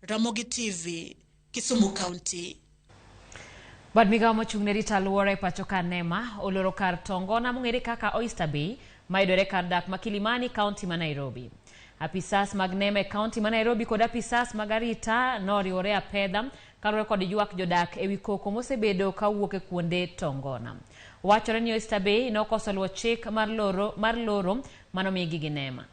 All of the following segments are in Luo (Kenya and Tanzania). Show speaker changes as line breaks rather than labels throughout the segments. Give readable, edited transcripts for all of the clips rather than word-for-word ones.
Ramogi TV, Kisumu County.
Bad migawo mochung' ne rito alwora e pacho ka NEMA oloro kar tongona mong'ere kaka Oyster Bay mayudore kar dak ma Kilimani, kaunti ma Nairobi. Apisas mag NEMA e kaunti ma Nairobi kod apisas mag arita noriwore apedha kaluwore kod ywak jodak ewi koko mosebedo kawuok e kuonde tongona. Wachore ni Oyster Bay nokoso luwo chik mar loro, mar loro manomigi gi NEMA.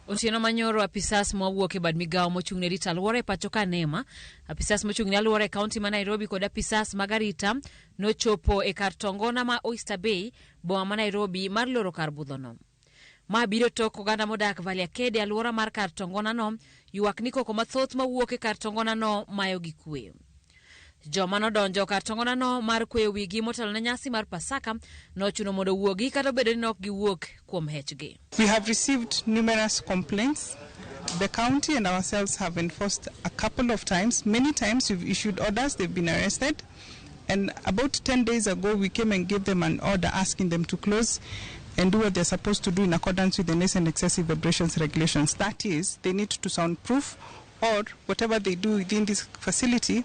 Otieno manyoro apisas mawuok e bad migawo mochung' ne rito alwora e pacho ka NEMA, apisas mochung' ne alwora e kaunti ma Nairobi kod apisas mag arita nochopo e kar tongona ma Oyster Bay, boma ma Nairobi mar loro kar budhono. Ma biro tok oganda modak Valley Arcade e alwora mar kar tongonano ywak ni koko mathoth mawuok e kar tongonano mayogi kwe. Joma nodonjo kar tongonano mar kweyo wigi motelo ne nyasi mar Pasaka nochuno mondo owuogi kata obedo ni ne ok giwuok kuom hechgi.
We have received numerous complaints. The county and ourselves have enforced a couple of times. Many times we've issued orders, they've been arrested. And about 10 days ago, we came and gave them an order asking them to close and do what they're supposed to do in accordance with the noise and excessive vibrations regulations. That is, they need to soundproof or whatever they do within this facility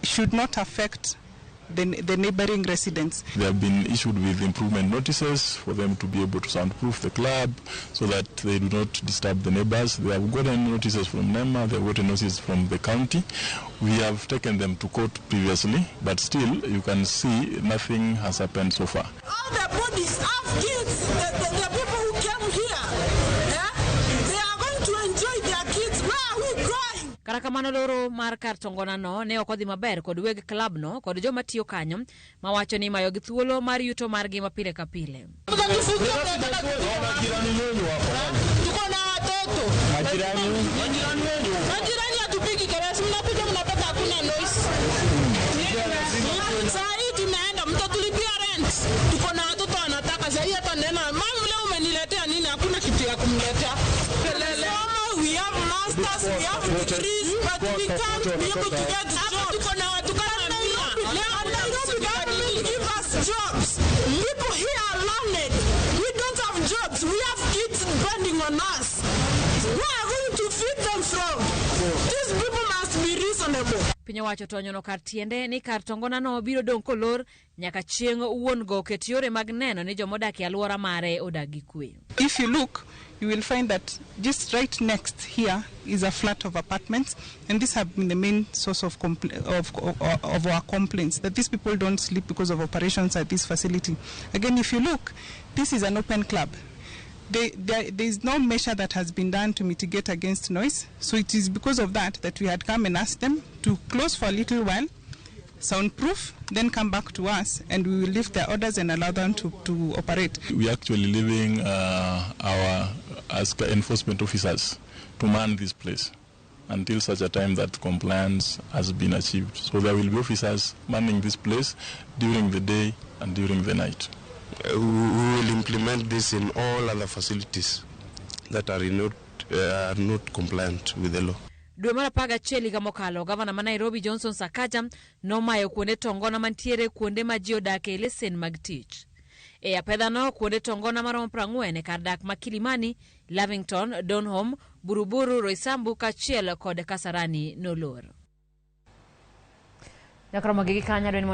should not affect the neighboring residents.
They have been issued with improvement notices for them to be able to soundproof the club so that they do not disturb the neighbors. They have gotten notices from NEMA, they have gotten notices from the county. We have taken them to court previously, but still you can see nothing has happened so far.
All the bodies have kids, the people who came here, eh? They are going to enjoy their kids. Where are we going?
Kata kamano loro mar kar tongonano ne ok odhi maber kod weg klabno kod joma tiyo kanyo mawacho ni imayogi thuolo mar yuto margi ma pile ka pile.
Tuko na watoto. Majirani hatupigi kelele, mnakuja mnapata hakuna noise. Saa hii tunaenda mtatulipia rent. Tuko na watoto wanataka. Saa hii hata nena, mama leo umeniletea nini? Hakuna kitu ya kumletea. Soma, we have masters, we have degrees, but we can't be able to get jobs. Tuko na watu kama mia. Leo Nairobi government give us jobs. People here are learned. We don't have jobs. We have kids depending on us. Where are we going to feed them from? These people must be reasonable.
Piny owacho to onyono kar tiende ni kar tongonano biro dong' kolor nyaka chieng' wuon go oket yore mag neno ni jomodak e alwora mare odak gi kwe.
If you look, you will find that just right next here is a flat of apartments, and these have been the main source of our complaints, that these people don't sleep because of operations at this facility. Again, if you look, this is an open club. There is no measure that has been done to mitigate against noise, so it is because of that that we had come and asked them to close for a little while, soundproof, then come back to us, and we will lift their orders and allow them to operate.
We are actually leaving our as enforcement officers to man this place until such a time that compliance has been achieved. So there will be officers manning this place during the day and during the night.
We will implement this in all other facilities that are not compliant with the law.
Dwe mar 11 higa mokalo, gavana ma Nairobi Johnson Sakaja nomayo kuonde tongona mantiere kuonde ma ji odake e lesen mag tich. E apedhano, kuonde tongona maromo 40 e kar dak ma Kilimani, Lavington, Donholm, Buruburu, Roysambu kaachiel kod Kasarani nolor. Nyaka romo gi kanyo adwa ni mondo